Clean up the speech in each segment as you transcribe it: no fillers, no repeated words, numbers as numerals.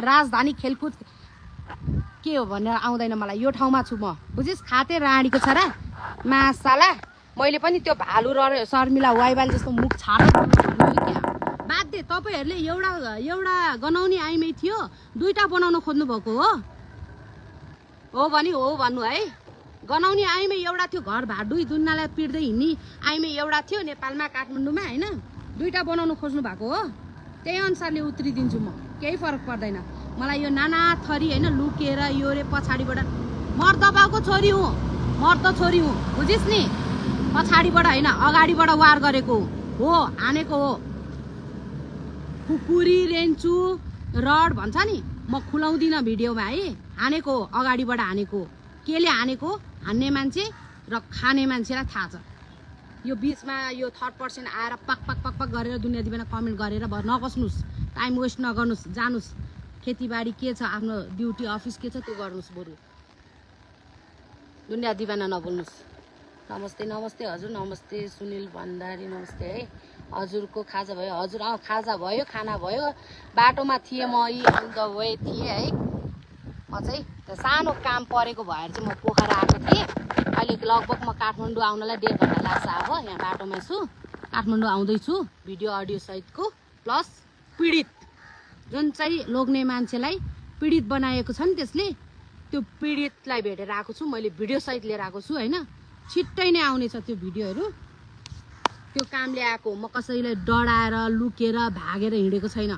राजधानी खेलकुद के हो भनेर आउँदैन मलाई। यो ठाउँमा छु म, बुझिस्? खाते राणीको छोरा मासाला। मैले पनि त्यो भालु र शर्मिला वाइबाल जस्तो मुख छाडेर क्या बाध्य। तपाईँहरूले एउटा गनाउने आइमै थियो, दुईटा बनाउन खोज्नु भएको हो भने हो भन्नु है। गनाउने आइमै एउटा थियो, घर भाडुई दुन्नालाई पिट्दै हिँड्ने आइमै एउटा थियो नेपालमा काठमाडौँमा होइन, दुईटा बनाउन खोज्नु भएको हो। त्यही अनुसारले उत्रिदिन्छु म, केही फरक पर्दैन मलाई। यो नाना थरी होइन लुकेर यो रे पछाडिबाट मर्द बाउको छोरी हुँ, मर्द छोरी हुँ, बुझिस् नि? पछाडिबाट होइन अगाडिबाट वार गरेको हो, हानेको हो। खुकुरी रेन्चु रड भन्छ नि, म खुलाउँदिनँ भिडियोमा है। हानेको हो, अगाडिबाट हानेको। केले हानेको? हान्ने मान्छे र खाने मान्छेलाई थाहा छ। यो बिचमा यो थर्ड पर्सन आएर पक पक पक पक गरेर दुनियाँ दिवाना कमेन्ट गरेर नकस्नुहोस्, टाइम वेस्ट नगर्नुहोस्, जानुहोस्। खेतीबाडी के छ, आफ्नो ड्युटी अफिस के छ त्यो गर्नुहोस्, बरु दुनियाँ दिवाना नबोल्नुहोस्। नमस्ते नमस्ते हजुर, नमस्ते सुनिल भण्डारी, नमस्ते है। हजुरको खाजा भयो? हजुर खाजा भयो, खाना भयो। बाटोमा थिएँ म, अन द वे थिएँ है। म चाहिँ सानो काम परेको भएर चाहिँ म पोखरा आएको थिएँ। अहिले लगभग म काठमाडौँ आउनलाई 1.5 घन्टा लाग्छ। अब यहाँ बाटोमा छु, काठमाडौँ आउँदैछु भिडियो अडियो सहितको। प्लस पीडित जुन चाहिँ लोग्ने मान्छेलाई पीडित बनाएको छ नि, त्यसले त्यो पीडितलाई भेटेर आएको छु मैले, भिडियो सहित लिएर आएको छु होइन। छिट्टै नै आउनेछ त्यो भिडियोहरू। त्यो कामले आएको, म कसैलाई डराएर लुकेर भागेर हिँडेको छैन।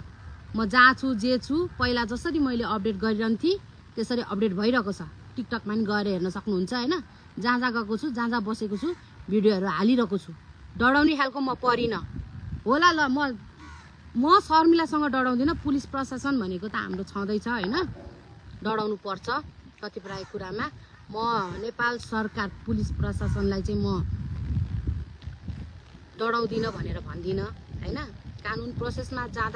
म जहाँ छु जे छु पहिला जसरी मैले अपडेट गरिरहन्थेँ त्यसरी अपडेट भइरहेको छ। टिकटकमा पनि गएर हेर्न सक्नुहुन्छ होइन। जहाँ जहाँ गएको छु, जहाँ जहाँ बसेको छु, भिडियोहरू हालिरहेको छु। डराउने खालको म परिनँ होला। ल म शर्मिलासँग डराउँदिनँ। पुलिस प्रशासन भनेको त हाम्रो छँदैछ होइन, डराउनु पर्छ कतिपय कुरामा। म नेपाल सरकार पुलिस प्रशासनलाई चाहिँ म डराउँदिनँ भनेर भन्दिनँ होइन। कानुन प्रोसेसमा जाँदा